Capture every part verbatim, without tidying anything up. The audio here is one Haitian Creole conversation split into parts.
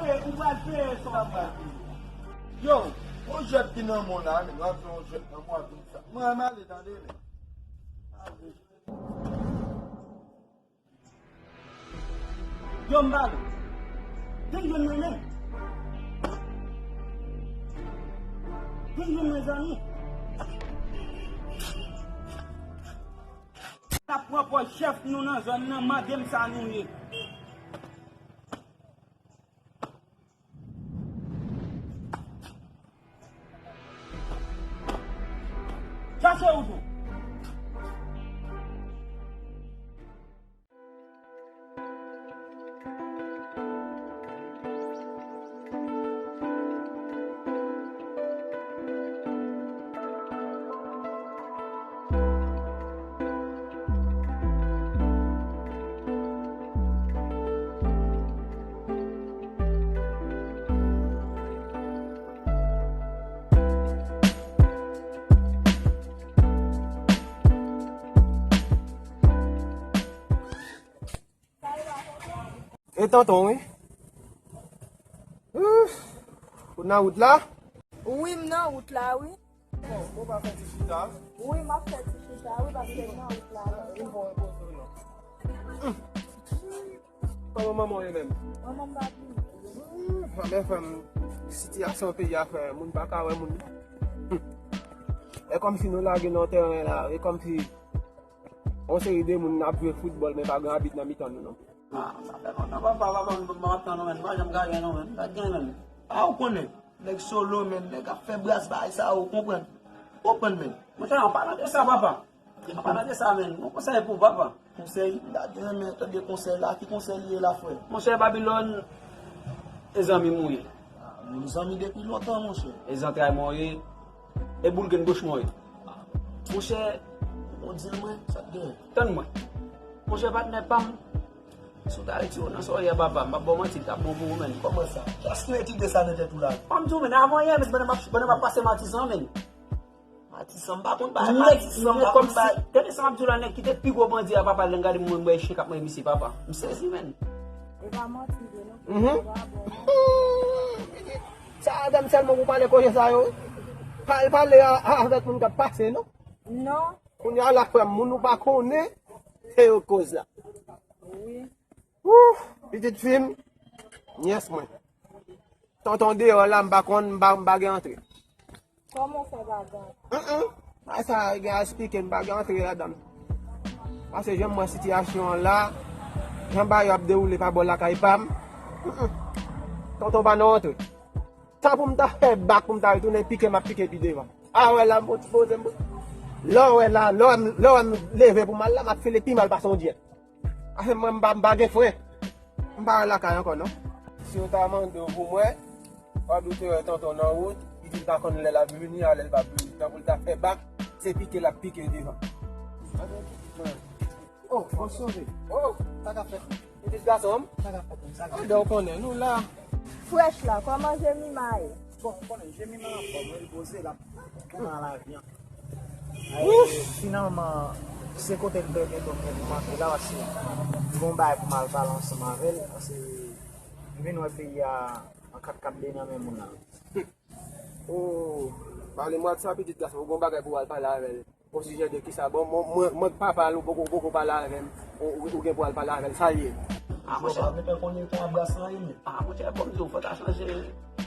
Ou pral peye sa w ap pral peye. Yo, yon jwèt ki nan men w la, men w ap jwe yon jwèt nan men w ap vin sa. Mwen, m ale tande, men. Yo, m pale. Vin jwenn mwen, men. Vin jwenn mwen, zanmi. N ap pran pòz chèf nou nan zòn nan, mande m sa nou ye. Chache ou tou. E tonton, wi. Ouf. Ou nan wout la? Wi, m nan wout la, wi. Bon, ou pa fè ti chita? Wi, m ap fè ti chita, wi, paske m nan wout la. Vin pran repoze w non. Kòman manman w ye menm? Manman m pa vini. Manman fè m sitiyasyon peyi a fè moun pa ka wè moun. E kòmsi nou lage nan tèren la, e kòmsi yon seri de moun ap jwe foutbòl men pa gen abit nan mitan nou non. Ah, sa fè lontan papa, papa, m pa ap tann ou menm, pa janm ka gen non menm, pa t gen menm. Ah, ou konnen, nèg solo menm, nèg ap fè bras bagay sa, ou konprann. Ou konprann menm. Monchè, an palan de sa, papa. An palan de sa, menm, yon konsèy pou papa. Konsèy, m ta byen renmen tande konsèy la. Ki konsèy li ye la, frè? Monchè, Babilòn, e zanmi m ou ye. Ah, nou zanmi depi lontan, monchè. E zantray mwen w ye, e boul grenn goch mwen w ye. Monchè, ou di l mwen, sa t gen? Tann mwen. Monchè, patnè pa m, si w ta retire w nan sa w ye a, papa, m p ap ba w manti, l t ap bon pou ou, menn. Kòman sa? Kiyès ki mete ide sa nan tèt ou la? Pa m di w, menn, avan yè, menn, pandan m ap, pandan m ap pase Matisan, menn. Matisan, m pa konn bay Matisan, m pa konn bay. Tande sa m ap di w la, nèg ki te pi gwo bandi a, papa, lè m gade mwen, m wè chen k ap manje misye, papa. M sezi, menn. E pa manti vre, non. Mhm. Sa, madanm, sèlman pou pale koze sa yo, wi. Pale, pale a, a, avèk moun k ap pase, non? Non. Kounye a la, frè m, moun ou pa konnen, se yo koz la. Wi. Wouh! Pitit fi m, nyès mwen. Tonton deyò la, m pa konn, m pa, m pa gen antre. Kòman w fè pa gen antre? Hum, hum. Sa, sa gen a esplike, m pa gen antre ladan l. Paske jan m wè sitiyasyon an la, jan bagay yo ap dewoule pa bò lakay pa m. Hum, hum. Tonton pa nan antre. Tan pou m ta fè bak, pou m ta retounen pike, m ap pike pi devan. A wè la, m pran ti poze m. Lè w wè la, lè w wè m, lè w wè m leve pou m al la, m ap file pi mal pase yon dyèt. Afè mwen, m pa, m pa gen fren. M pa wè lakay ankò, non. Si yo ta mande w pou mwen, w ap di w te wè tonton nan wout, li di l pa konn lè l ap vini, a lè l p ap vini. Tan pou l ta fè bak, se pike l ap pike devan. Oh, bon sove. Oh, sa k ap fèt? Pitit gason m? Sa k ap fèt menm? Sa k ap fèt? Andan w konnen, nou la. Frèch la, kòman Jemima ye? Bon, ou konnen, Jemima anfòm, wi, l poze, l ap nan lavi an. Ay, finalman, se kote l te gen pou manke la, paske m gon bagay pou m al pale ansanm avè l, paske m vin wè peyi a an kat kat de nan men moun nan. Oh, pale m sa, pitit gason, ou gon bagay pou w al pale avè l. O sijè de kisa? Bon, mwen, mwen, mwen k papa l, ou poko, poko pale avè m. Ou, ou, ou gen pou al pale avè l, sa l ye? Ah, monchè. Ou pa gentan konnen ka bras la ye, men. Ah, monchè, bon, m di w, fò w ta chanje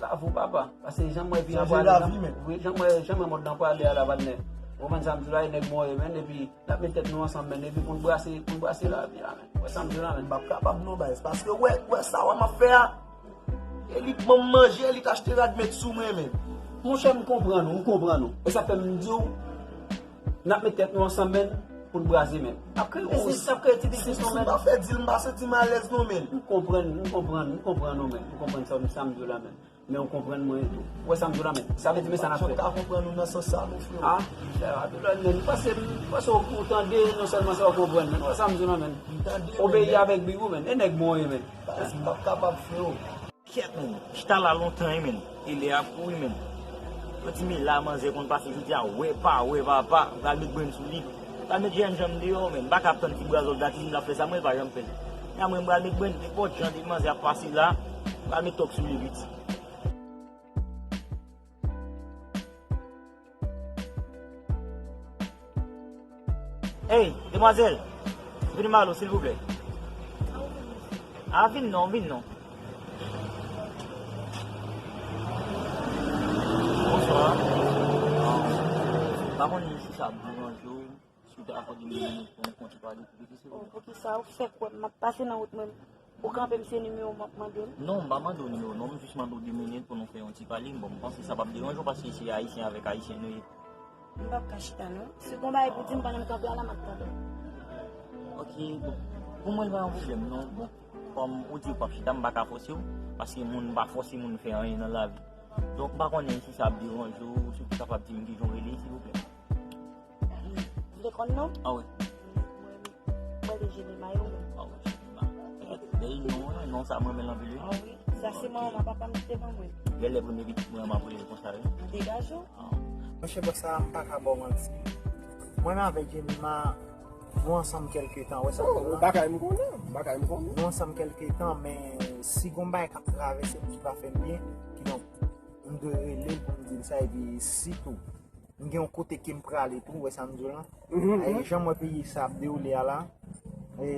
lavi w, papa. Paske jan m wè vi an prale la, wi, jan m wè, jan m wè mond lan prale a la, patnè. Ou konprann sa m di w la, e nèg mwen ye, menn, epi n ap met tèt nou ansanm, menn, epi pou n brase, pou n brase lavi a, menn. Ou wè sa m di w la, menn? M p ap kapab non, baz. Paske, wè, wè sa w wè m ap fè a. E li ban m manje, li t achte rad met sou mwen, menn. Monchè, m konprann ou, m konprann ou. E sa fè m di w, n ap met tèt nou ansanm, menn, pou n brase, menn. N ap kreye biznis, n ap kreye ti biznis nou, menn. Si m pa fè dil, m pa santi m alèz, non, menn. M konprann, m konprann, m konprann ou, menn. M konprann sa, sa m di w la, menn. Men ou konprann mwen tou. Ou wè sa m di w la, menn? Sa vle di, men sa n ap fè. Mwen pa konprann ou nan sans sa, non, frè. Ah, Babilòn, menn. M panse, m panse ou, ou tande, non sèlman sa ou konprann, menn. Ou wè sa m di w la, menn? M tande, menn. Obeyi avèk bib ou, menn. E nèg mwen ye, menn. Baz, m p ap kapab, frè. Kèt, menn. Chita la lontan, wi, menn. E lè ap kouri, menn. Yo di, men la, manzè konn pase jodi a, wè pa wè, papa. M pral met brenn sou li. M pral met jènjan m deyò, menn. M pa ka ap tann ti brazòl dati, m ap fè sa, mwen pa janm fè l. Men mwen, m pral met brenn, nenpòt jan de manzè ap pase la. Pral met tòk sou li vit. Ey, demwazèl, vin malo, silvouplè. A, vin non, vin non. Bonswa. M pa konnen si sa ap deranje w, si w ta akòde m de minit pou n fè yon ti pale tou piti, silvouplè. Oh, poukisa ou fèk wè m ap pase nan wout mwen, ou kanpe m se nimewo w m ap mande m? Non, m pa mande w nimewo non, m jis mande w de minit pou nou fè yon ti pale. Bon, m panse sa p ap deranje w paske se Ayisyen avèk Ayisyen nou ye. M p ap ka chita non. Si gon bagay pou di m pandan m kanpe a la, m ap tande. Ok, bon. Pou mwen, l pa yon pwoblèm non. Bon, kòm ou di ou p ap chita, m pa ka fòse w, paske moun pa fòse moun fè anyen nan lavi. Donk, m pa konnen si sa ap deranje w, si w te kapab di m kijan w rele, silvouplè. Ou vle konn non? Ah wi. Mwen, mwen, mwen, Jenima yo menm. Ah wi, Jenima. Bèl non, wi. Non sa, mwen renmen l anpil, wi. Ah wi. Sa se manman, papa m ki te ban mwen. Genlè premye pitit mwen an, m ap rele l konsa, wi. Degaje w. Ah. Monchè, bòs sa, m pa ka ba w manti. Mwen menm avèk Jenima, nou ansanm kèlke tan, wè sa. Oh, ou pa ka m konnen, ou pa ka m konnen. Nou ansanm kèlke tan, men si gon bagay k ap travèse m ki pa fè m byen, kidonk, m dwe rele l pou m di l sa, epi sitou, m gen yon kote ke m prale tou, wè sa m di w lan. Mhm, e mhm. Jan m wè peyi sa ap dewoule a la, e,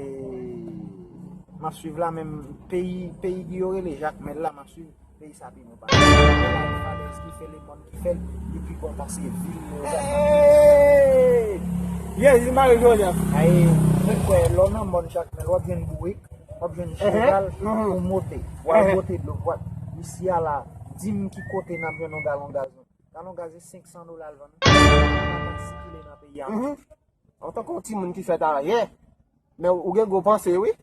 m ap swiv la, menm peyi, peyi ki yo rele Jakmèl la, m ap swiv. Peyi sa pi bon pase. Falèz ki fè, lemòn ki fè l, li pi bon pase vil nou. Hey! Jezi Mari Jozèf. Ay, mwen kwè, lè w nan mòn Jakmèl, w ap jwenn bourik, w ap jwenn cheval pou monte. W al bwote dlo, w ap, isi a la, di m ki kote n ap jwenn yon galon gaz. Galon gaz se senk san dola l vann wi. Li pa ka sikile nan peyi a. Antanke yon timoun ki fèt ayè, men ou gen gwo panse, wi.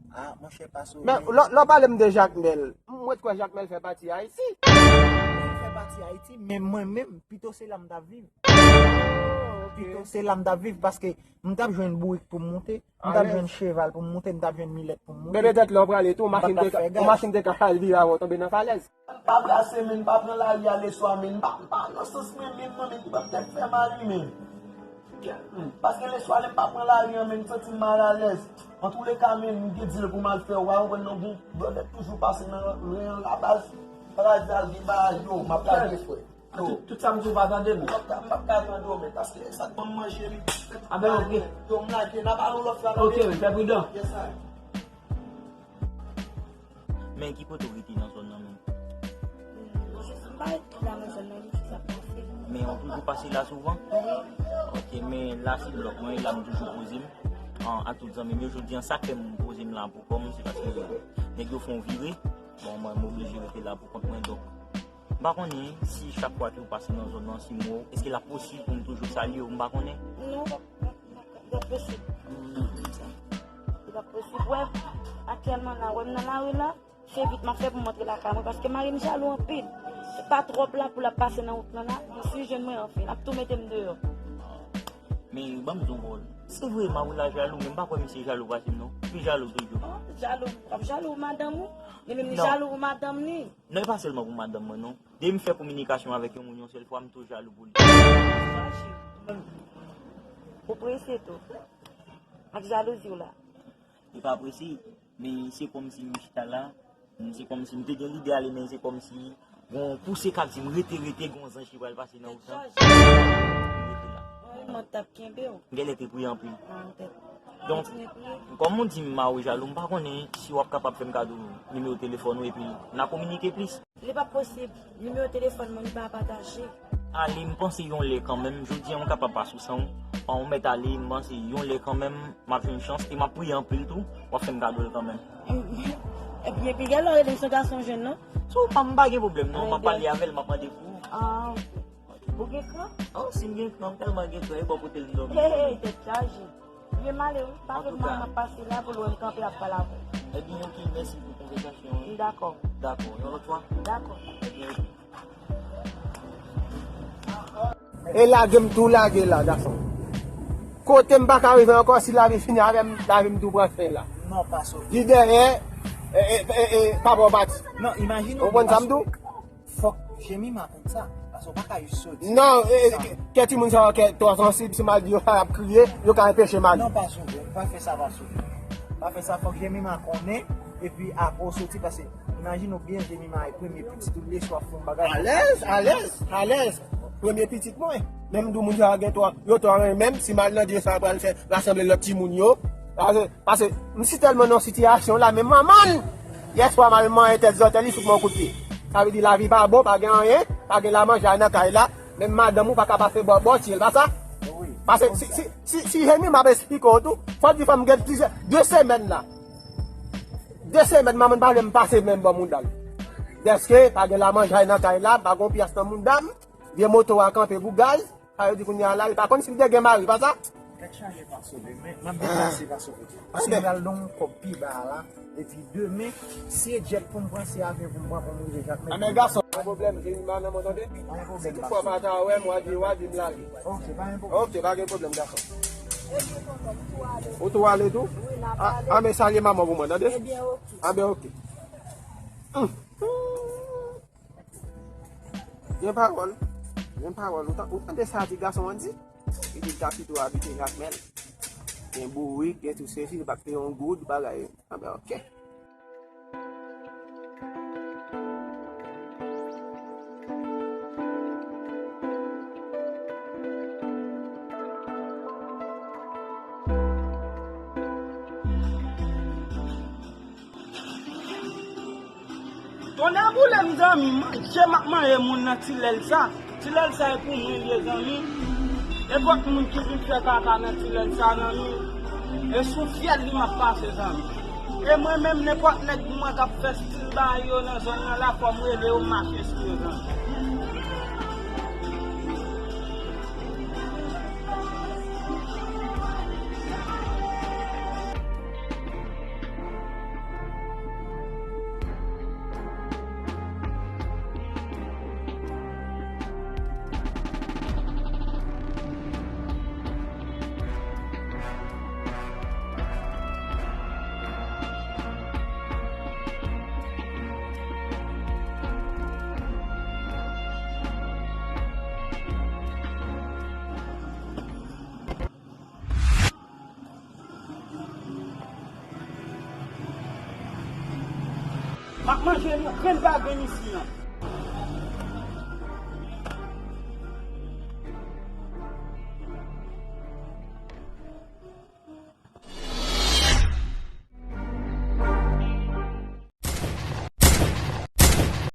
Ah, monchè, pa sou. Men lè, lè w pale m de Jakmèl, m ret kwè Jakmèl fè pati Ayiti. Li fè pati Ayiti, men mwen menm, pito se la m t ap viv. Oh, ok. Pito se la m t ap viv, paske m t ap jwenn bourik pou m monte, m t ap jwenn cheval pou m monte, m t ap jwenn milèt pou m monte. Men petèt lè w prale tou, machin te ka, machin te ka al vire avè w tonbe nan falèz. M pa plase, men m pa pran lari a leswa, men m pa, m pa nan sans mwen menm non, men ki pa tèt fè m ale, men. Paske leswa lè m pa pran lari an, men m santi m malalèz. Antouleka, men m gen dil pou m al fè, w pa konprann non, gon blòdèt toujou pase nan ren an la baz. Paradis al gen bagay yo, m ap lage frè. Tout, tout sa m di w pa tande m. M p ap ka, m p ap ka tande w, men paske sa k ban m manje li. A ben, ok. Yo, m lage, n a pale yon lòt fwa, tande. Ok, men fè pridan. Yes, sir. Men ki kote w rete nan zòn nan menm? M pa ret la nan zòn nan, m jis ap pase. Men w toujou pase la souvan? Wi. Ok, men la se blòk mwen, e la m toujou poze m. An, ak tout zanmi m yo, jodi an, sa k fè m poze m la pou kò m, se paske nèg yo fè yon vire. Bon, mwen, m oblije rete la pou kont mwen, donk, m pa konnen si chak fwa ke w pase nan zòn nan, si m wè w, èske l ap posib pou m toujou salye w, m pa konnen. Non, l ap, l ap, l ap posib. Li p ap posib. Wè, aktyèlman la, wè m nan lari la, se vit m ap fè pou m antre lakay mwen, paske mari m jalou anpil. Se pa twòp la pou l ap pase nan wout lan la, li si jwenn mwen anfen, l ap tou mete m deyò. Men, ban m di w yon pawòl. Se vre, mari w la jalou, men m pa kwè misye jalou pase m non. Li pi jalou toujou. Oh, jalou, w ap jalou pou madanm ou? Li menm li jalou pou madanm li? Non, e pa sèlman pou madanm mwen non. Depi m fè kominikasyon avèk yon moun yon sèl fwa, m tou jalou pou li. Ou prese tou. Ak jalouzi w la. E pa prese, men se kòmsi m chita la, se kòmsi m te gen lide ale, men se kòmsi gon pouse k ap di m rete, rete, gon zanj ki pral pase nan wout lan. Rete la. Mwen t ap kenbe w. M genlè te priye anpil. Donk, kòm ou di m mari w jalou, m pa konnen si w ap kapab fè m kado nimewo telefòn ou epi n a kominike plis. Li p ap posib. Nimewo telefòn mwen, li pa pataje. Ale, m panse yon lè kanmenm, jodi an, m kapab pa sou san w. An, ou mèt ale, m panse yon lè kanmenm, m ap jwenn chans, e m ap priye anpil tou, w ap fè m kado l kanmenm. Ebyen, pi gen lè w rele m, se yon gason w jwenn, non? Sou pa m pa gen pwoblèm, non, m ap pale avè l, m ap mande pou ou. Ah, ok. Ou gen kran? Oh, si m gen kran, m tèlman gen kran, e bò kote l m dòmi. Hey, hey, tèt chaje. Byen m ale wi. Pa vle manman pase la pou l wè m kanpe ap pale avè w. Ebyen, ok, mèsi pou konvèsasyon an. Dakò. Dakò. Yon lòt fwa? Dakò. Ebyen, ok. E lage m tou lage la, gason. Kote m pa ka rive ankò, si lavi fini avè m, lavi m tou pran fen la. Non, pa sou. Di dèyè, e, e, e, e, papa w pati. Non, imajine w. Ou konprann sa m di w? Fòk Jemima konn sa, paske w pa ka jis soti. Non, e, e, kè, kè timoun sa yo, kè twò sansib, si m al di yo sa, y ap kriye, yo ka anpeche m ale. Non, pa sou, pa fè sa, pa sou. Pa fè sa, fòk Jemima konnen, Epi apre w soti, paske imajine w byen Jemima e premye pitit ou, lè swa fè yon bagay. Alèz, alèz, alèz. Premye pitit mwen. Menm di w moun sa gen twa, yo twa renmen m, si m al nan dye sa pral fè rasanble lòt timoun yo. Paske, paske m si tèlman nan sitiyasyon la, men manman l, yè swa m al manyen tèt zòtèl, li fout mwen yon kout pye. Sa vle di lavi pa bon, pa gen anyen, pa gen lamanjay nan kay la, menm madanm ou pa ka pase bò, bò tye l, pa sa? Paske si, si, si, si Jemima ap esplike w tou, fò di fò m gen plizyè, de semèn la. De semèn manman pa vle m pase men bò mouda l. Dèske pa gen lamanjay nan kay la, pa gen yon pyès nan mouda m, vye moto a kanpe pou gaz, sa vle di kounye a la, li pa konn si l te gen mari, pa sa? Tèt chaje pa sove, men m ap deplase pa sove. Paske m pral nan yon kòb pi ba a la, epi demen, si e djèt pou m pran, si avyon pou m pran pou m rive Jakmèl. Anben gason, pa pwoblèm, Jemima nan mwen tande. Si toutfwa pa ta wè m, w a di, w a di m lage. Ok, pa gen pwoblèm. Ok, pa gen pwoblèm gason. Ou tou ale tou? Wi, n ap ale. A, men salye manman pou mwen, tande? Ebyen, ok. Anben, ok. Hum. Gen pawòl. Gen pawòl. Ou tan-, ou tande sa ti gason an di? Li di l ta pito abite Jakmèl. Gen bourik, gen tout sesi, li p ap peye yon goud, bagay. Anben, ok. Tonnè boule m, zanmi, manje m ap manje moun nan ti lèl sa. Ti lèl sa e pou mwen l ye, zanmi. Nenpòt moun ki vin fè kaka nan ti lèl sa, zanmi, e sou fyèl li m ap pase, zanmi. E mwen menm, nenpòt nèg pou mwen k ap fè stil bagay yo nan zòn nan la, fò m rele yo, m mache sou yo, zanmi. M ap manje yon grenn pa grenn isi an.